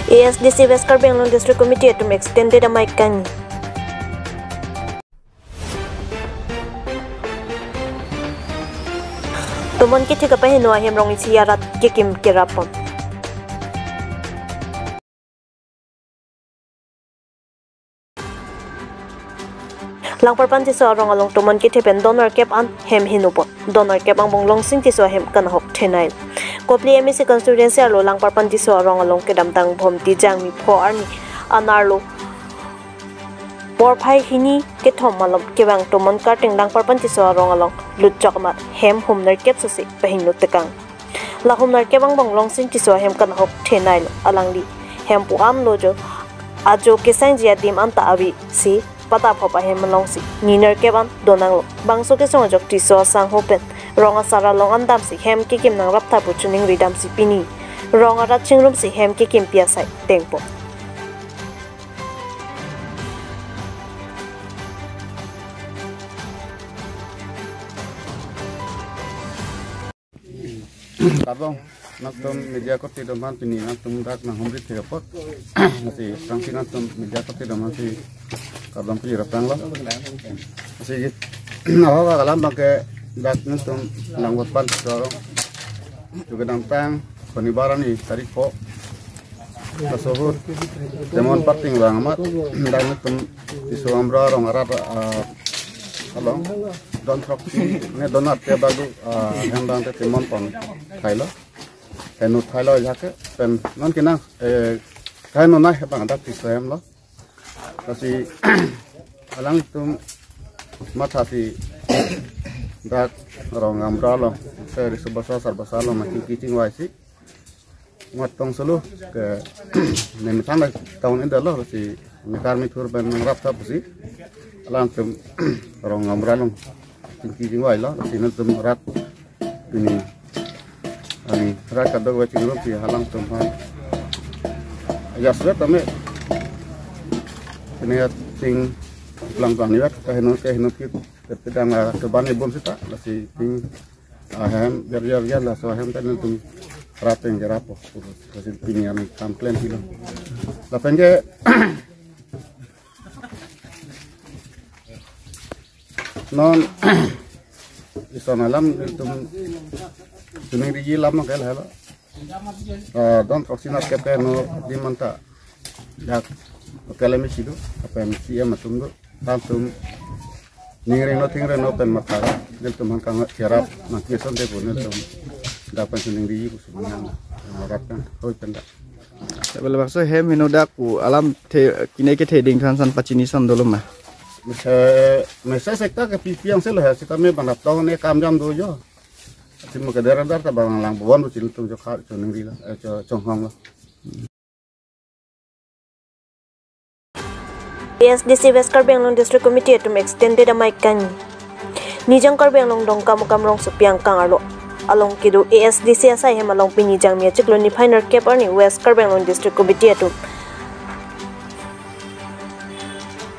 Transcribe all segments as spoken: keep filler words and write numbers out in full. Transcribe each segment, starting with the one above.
A S D C West Karbi Anglong District Committee atum extended amei kangni. Tomon kethe kapaheno ahem rong isi arat kekim kerap pon. Langparpan Tisso arong along tomon kethe pen doner kep an hem heno pon. Doner kep angbong Longsing Tisso ahem kanahok thenei. Kopili M A C constituency arlo Langparpan Tisso arong along kedamtang Bhomti Jangmi pho arni anerlo porphai hini kethom malom kevang tomon karting Langparpan Tisso arong along lutchok amat hem humner kep sose pahingno tekang. La humner kep angbong Longsing Tisso ahem kanahok thenei lo. Alangli hempu anlo jo ajo kesangji adim anta ave si pata phop ahem alongsi niner kep an donanglo. Bangso kesung ajok Tisso asangho pen rong asar along an damsi hem kekim nangrap tha pu choningri damsi pini rong arat chingrumsi hem kekimpi asai tengpo. Kardom, nangtum media korte atum aphan pini nangtum dak nanghumri thek apot. Lasi tangsi nangtum media korte atum aphansi kardom pajir aphranglo. Lasi ahok alam abangke dak nangtum Langparpan Tisso arong, jo kedamtang Sonibar arni tarik pho laso ahut temon parting vang amat dak nangtum Tisso Amra arong arat, ah, along don throksi ne doner kep bagu, ah, hem abangke temon pon thailo. Heno thailo ajahak ke pen non kenang, eh, kaheno nai abang dak Tisso ahem lo. Lasi alangtum mathasi dak rong Amra along, eh, riso basa sar basa along maki kechingvaisi mat tong solo ke ne methang dak town inda lo, lasi mekar methur pen nangrap tha pusi alangtum rong Amra along chingki chingvailo. Lasi nangtum rat pini ani rat kadokave chingrumsi alangtum aphan ajat suet tame pini ting lang plang niwat kaheno kaheno kit kedang, ah, keban ibum sita. Lasi ting ahem jar jar jar laso ahem ta nangtum rat teng jarapo. Lasi pini ami kam klemkle lo. Lapen ke non ison alam nangtum choningriji alam ke lahelo. Ah, don throksi nerkep ke no adim anta dak Hotel M A C do, lapen C M atum do, nangtum ningri no thingri no pen matha ra, nangtum aphan kang cherap nangkison te pu nangtum dak pen choningriji pu sumanang, rat kan hoi pen dak. Bele bakso hem heno dak pu alam the kine kethe ding than san pachini san dolo ma. Mese, mese sekta ke pipi angse lo he, sitame bang rat tong ne kam jam do jo. Simo ke dera dar ta bang lang bon do chin tum jo kha choningri lo, eh, cho, chonghong lo. A S D C West Karbi Anglong District Committee atum extended amei kangni. Nijang Karbi Anglong Dongkamukam rongsopi angkang arlo along kedo A S D C asai hem along pini Jangmi achiklo niphai nerkep arni West Karbi Anglong District Committee atum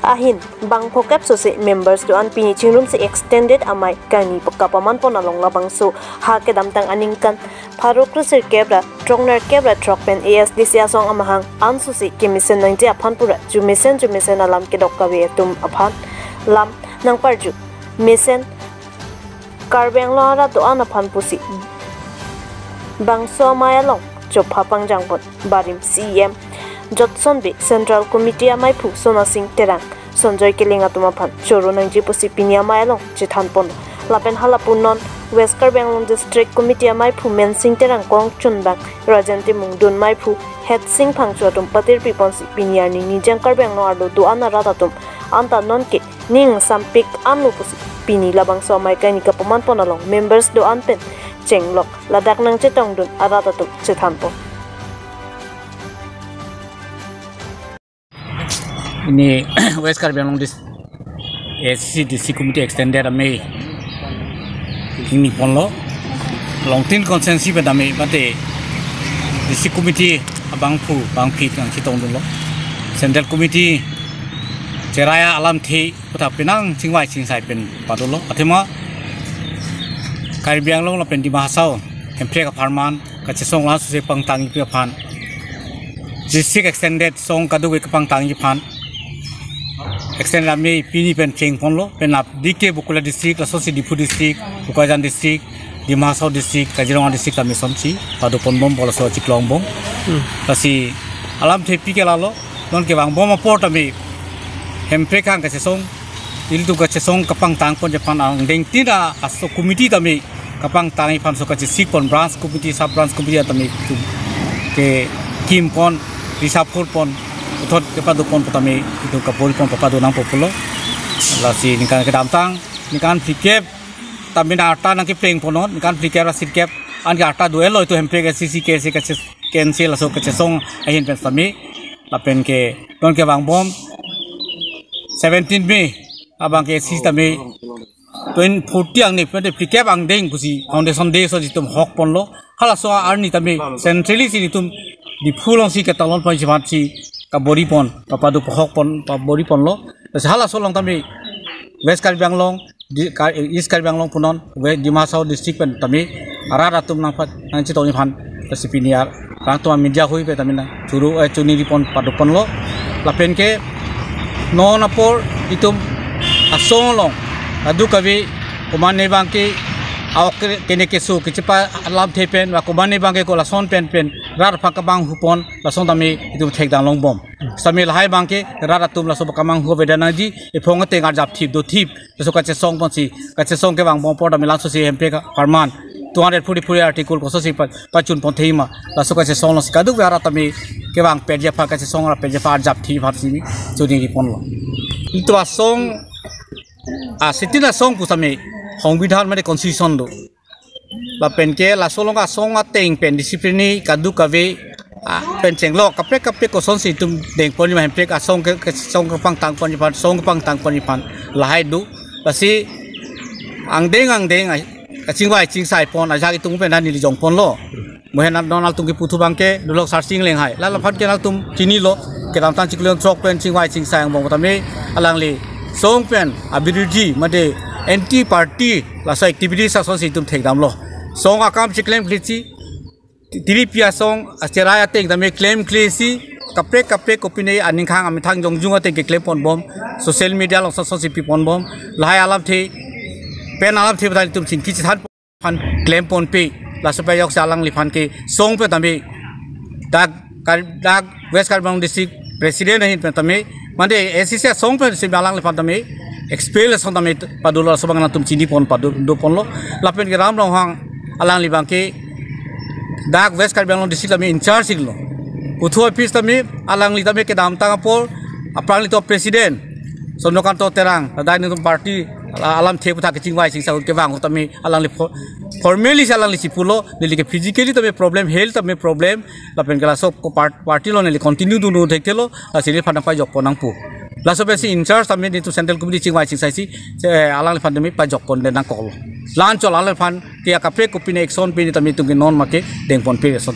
ahin bang phokep sose members do-an pini chingrumsi extended amei kangni kapaman pon along labangso ha kedamtang aningkan pharo krusirkep ra throk nerkep ra throk pen A S D C asong amahang an sose kemesen nangji aphan pura jumesen jumesen alam kedok kave atum aphan lam nangparju mesen Karbi Anglong arat do-an aphan pusi bangso amei along chopha pangjang pon barim C E M Jotson Bey, Central Committee ameiphu Sona Sing Terang, Sonjoy Killing atum aphan choro nangji pusi pini amei along chethan pon. Lapen halapu non West Karbi Anglong District Committee ameiphu Mensing Terang, kongchunbang Rajen Timung, dun meiphu Hetsing Phangcho atum patirpi ponsi pini arni Nijang Karbi Anglong arlo do-an arat atum anta nonke ning sampik anlo pusi pini labangso amei kangni kapaman pon along members do-an pen chenglok ladak nangchetongdun arat atum chethan pon. Pini West Karbi Anglong Dis-, A S D C District Committee Extended amei kangni ponlo. Longtin constituency pen amei mate District Committee abangphu bangphit nangchetongdunlo. Central Committee cheraya alamthe kotha penang chingvai chingsai pen padolo. Athema Karbi Anglong lapen Dima Hasao Hemprek apharman kachesong la suse pangtang ipi aphan District extended song kadokave kapangtangji aphan extended amei pini pen chengponlo, pen ap D K Bakulia district, lasosi Diphu district, Bokajan district, Dima Hasao district, Kaziranga district tame sonsi padoponbom, laso chiklongbom. Lasi alamthe pike lalo, non kevangbom apor tame Hemprek hang kachesong, ilitum kachesong kapangtangponji aphan angdeng tin aso committee tame kapangtangji aphan so kachesikpon, branch committee, sub branch committee tame itum kekimpon, risapholpon, puthot kepadopon pu tame itum kaboripon papado nangpo pulo. Lasi ningkan kedamtang, ningkan phlikep tame arta nangkeplengponnon, ningkan phlikep ra sirkep an ke arta do-etlo itum Hemprek A C C ke se kache-, kensil laso kachesong ahin pen tame, lapen ke non kevangbom seventeen May abang ke A C C tame twenty forty angne pen phlikep angdeng pusi foundation day so itum hokponlo. Halaso arni tame centrally si itum Diphu alongsi ketalonponji aphansi kaboripon, papado pahokpon, paboriponlo. Lasi halaso along tame West Karbi Anglong, di-, Kar-, East Karbi Anglong punon, we Dima Hasao district pen tame arat atum nangphat nangchetongji aphan, lasi pini arang atum media ahui pen tame nangchuru, eh, chuniripon padoponlo. Lapen ke non apor itum asong along kadokave komatne abang ke awok ke-, kene keso kechepa alamthe pen, ba komatne abang ke ko lason pen pen rat aphan kamanghupon, lason tame itum thekdam longbom. Sitame lahai abang ke rat atum laso kamanghuveda nangji, ephong ateng arjap thip dothip, laso kachesongponsi, kachesong kevangbom apor tame lasosi Hemprek apharman two hundred forty-four article kososi pa-, pachunpon thema, laso kachesong laso kadokave arat tame kevangpetji aphan, kachesong rapetji aphan arjap thip aphansi chuniriponlo. Itum asong, ah, sitin asong pusitame Songbidhan mane constitution do. Lapen ke laso along asong ateng pen discipline kadokave, ah, pen chenglok kaprek kaprek kosonsi itum dengponji ma Hemprek asong ke, ke song kepangtangponji aphan, song kepangtangponji aphan lahai do. Lasi angdeng angdeng, ah, kachingvai chingsaipon ajak itum pen neli jongponlo. Mohen non alangtum kepu thu abang ke Dolok Sarsing Lenghai. La laphan ke nangtum chinilo, kedamtang chiklo throk pen chingvai chingsai angbong tame alangli song pen abirudhi mate anti party laso activities asonsi itum thekdamlo. Song akam chiklemkle si, tiripi asong acherai ateng tame klemkle si, kaprek kaprek kopine aningkhang amethang jongjung ateng keklemponbom, social media along asonsi piponbom, lahai alamthe pen alamthe batai itum chingki chethan aphan klemponpe, laso pejokse alangliphan ke song pen tame dak Kar-, dak West Karbi Anglong District President ahin pen tame, mane A C C asong pen si alangliphan tame expel asong tame padolo, laso abang nangtum chinipon pado, doponlo. Lapen ke Ram Ronghang alangli abang ke dak West Karbi Anglong District tame in charge lo. Uthu office tame alangli tame kedamtang apor aphrangli to President Chandrakanta Terang, ladak nelitum party ala-, alamthe aputhak kechingvai chingsai ahut kevang ahut tame alangli for-, formally si alangli si pulo, neli ke physically tame problem, health tame problem, lapen ke laso ko part-, party along neli continue dun dun thekthelo, lasi neliphan nangpajokpon nangpo. Laso pensi in charge tame nelitum Central Committee chingvai chingsaisi, eh, alangliphan tame pajokpondet nangkoklo. La-anchot alangliphan ke akaprek kopine action pe tame itum ke non make dengponpe ason.